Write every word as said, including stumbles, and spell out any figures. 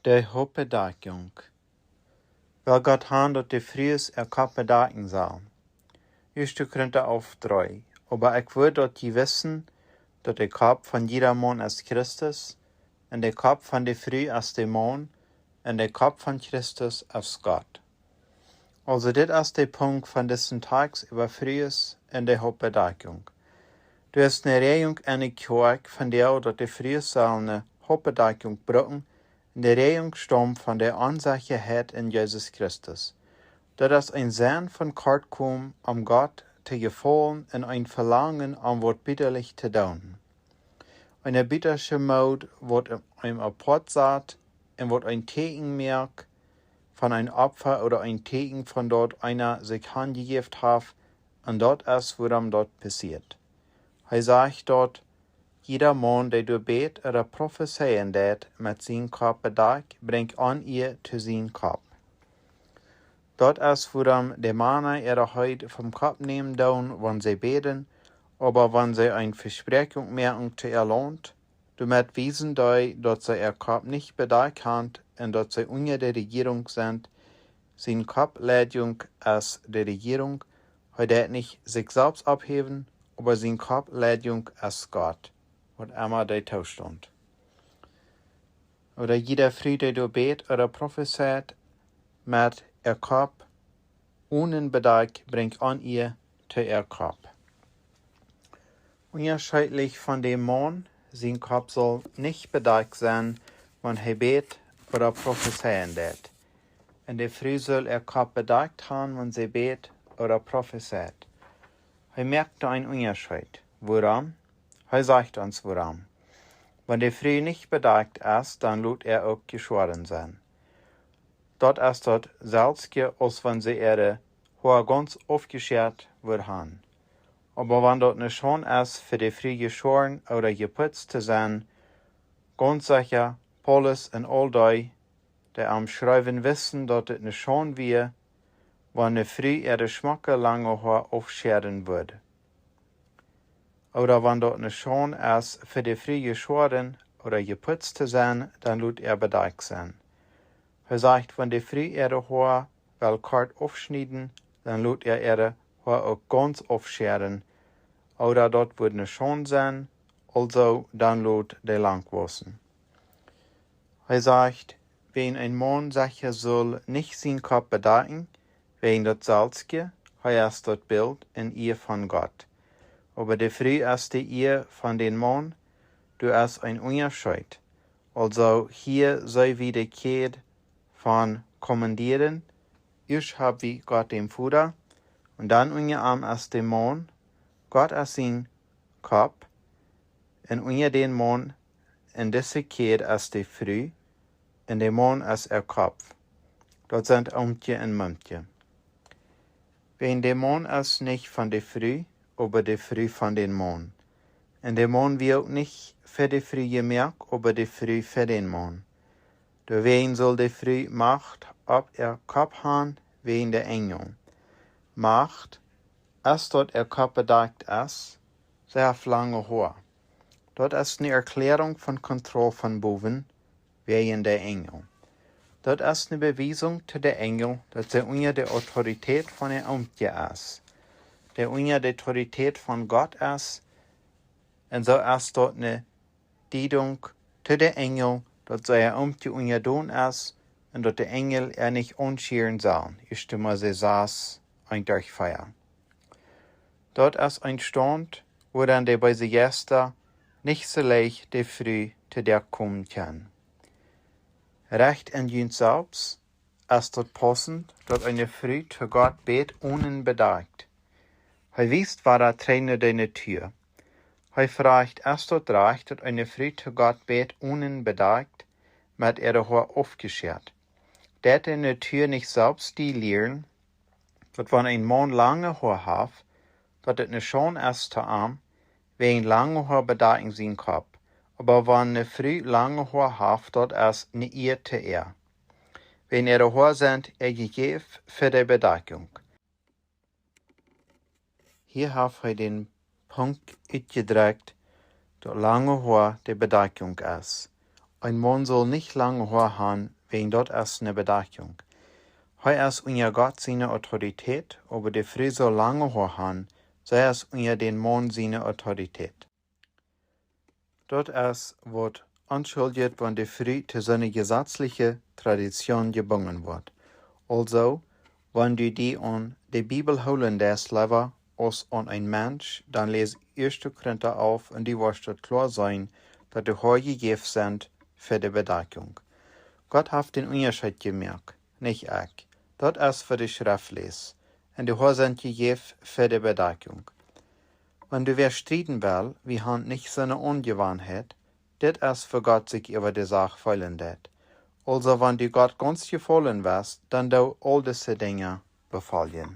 De Hoppedakjunk. Well Gott han, daut de Frues äa Kopp bedakjen sellen. Ieeschte Korinta alf dree. Oba ekj wull, daut jie wissen, daut de Kopp von jieda Maun es Christus, un de Kopp von de Fru es de Maun, un de Kopp von Christus es Gott. Aulsoo, dit es de Punkt von disen Tekst äwa Frues un de Hoppedakjunk. Doa es ne Räajunk enne Kjoakj von dee, daut de Frues sellen ne Hoppedakjunk brucken, un de Räajunk staumt von de Onsechaheit en Jesus Christus. Daut es een Senn von kort komen, om Gott to jefaulen, un een Velangen, om waut bieterlich to doonen. Een bietersche Mood, waut eenem apoat sat un waut een Tieekjen moakt von een Opfa ooda een Tieekjen von daut eena sikj hanjejäft haft, un daut es, wuarom daut passieet. Hee sajcht daut, jieda Maun, dee doa bät ooda profezeien deit, met sien Kopp bedakjt, brinjt Onea to sien Kopp. Daut es, wuarom de Mana äare Heed vom Kopp nämen doonen, wan see bäden, oba wan see eene Vespräakjunk moaken to äa Launt, doamet wiesen dee, daut see äa Kopp nich bedakjt han un daut see unja de Rejierunk sent. Sien Kopp Leidjunk es de Rejierunk. Hee deit nich sikj selfst opphäwen, oba sien Kopp Leidjunk es Gott, waut emma dee toostaunt. Ooda jieda Fru, dee doa bät ooda profezeit, met äa Kopp onbedakjt, brinjt Onea to äa Kopp. Unjascheedlich von däm Maun, sien Kopp saul nich bedakjt sennen, wan hee bät ooda profezeien deit. Un de Fru saul äa Kopp bedakjt han, wan see bät ooda profezeit. Hee moakt een Unjascheet. Wuarom? Hee sajcht ons wuarom. Wan de Fru nich bedakjt es, dan lot äa uk jeschoaren sennen. Daut es daut selwje, aus wan see äare Hoa gaunz aufjeschäat wudd han. Oba wan daut ne Schaund es, fa de Fru jeschoaren ooda jeputzt to sennen, gaunz secha, Paulus un aul dee, dee am schreewen, wissen, daut et ne Schaund wia, wan ne Fru äare schmocke lange Hoa aufschäaren wudd. Ooda wan daut ne Schaund es, fa de Fru jeschoaren ooda jeputzt to sennen, dan lot äa bedakjt sennen. Hee sajcht, wan de Fru äare Hoa well kort aufschnieden, dan lot äa äare Hoa uk gaunz aufschäaren. Ooda daut wudd ne Schaund sennen, aulsoo dan lot dee lang wausen. Hee sajcht, wäajen een Maun secha saul nich sien Kopp bedakjen, wäajen daut selwje, hee es daut Bilt un Ea von Gott. Oba de Fru es de Ea von dän Maun, doa es een Unjascheet. Aulsoo hia see wie de Kjäd von kommandieren. Ieescht hab wie Gott däm Voda, un dan unja am es de Maun. Gott es sien Kopp, un unja dän Maun, un dise Kjäd es de Fru, un de Maun es äa Kopp. Daut sent Oomkje un Mumkje. Wäajen de Maun es nich von de Fru, oba de Fru von dän Maun. Un de Maun wia uk nich fa de Fru jemoakt, oba de Fru fa dän Maun. Doawäajen saul de Fru Macht opp äa Kopp han, wäajen de Enjel. Macht, aus daut äa Kopp bedakjt es, see haft lange Hoa. Daut es ne Erkjläarunk von Kontroll von bowen, wäajen de Enjel. Daut es ne Bewiesunk to de Enjel, daut see unja de Autoritäet von äa Oomkje es, dee unja de Autoritäet von Gott es, un soo es daut ne Diedunk to de Enjel, daut see äa Oomkje unjadon es, un daut de Enjel äa nich aunschieren sellen. Ieeschte Mose sas, eent derch vea. Daut es een Staunt, wua dan de beese Jeista nich soo leicht de Fru to Doa komen kjennen. Rajcht en junt selfst es daut paussent, daut eene Fru to Gott bät onbedakjt. Hee wiest wada trigj no de Natua. Hee froacht, es daut rajcht, daut eene Fru to Gott bät onbedakjt, met äare Hoa aufjeschäat? Deit de Natua nich selfst die lieren, daut wan een Maun lange Hoa haft, daut et ne Schaund es to am, wäajen lange Hoa bedakjen sien Kopp? Oba wan ne Fru lange Hoa haft, daut es ne Ea to äa. Wäajen äare Hoa sent äa jejäft fa de Bedakjunk. Hia haft hee dän Punkt utjedrekjt, daut lange Hoa de Bedakjunk es. Een Maun saul nich lange Hoa han, wäajen daut es ne Bedakjunk. Hee es unja Gott siene Autoritäet, oba de Fru saul lange Hoa han, see es unja dän Maun siene Autoritäet. Daut es waut onschuldjet, wan de Fru to soone jesazliche Tradition jebungen woat. Aulsoo, wan du die aun de Bibel hoolen deist leewa aus aun een Mensch, dan läs Ieeschte Korinta alf un du woascht daut kloa seenen, daut de Hoa jejäft sent fa de Bedakjunk. Gott haft dän Unjascheet jemoakt, nich ekj. Daut es fa de Schreftläs. Un de Hoa sent jejäft fa de Bedakjunk. Wan du wäa strieden well, wie han nich soone Aunjewanheit, dit es fa Gott sikj äwa de Sach feelen deit. Aulsoo wan du Gott gaunz jefaulen west, dan doo aul dise Dinja befoljen.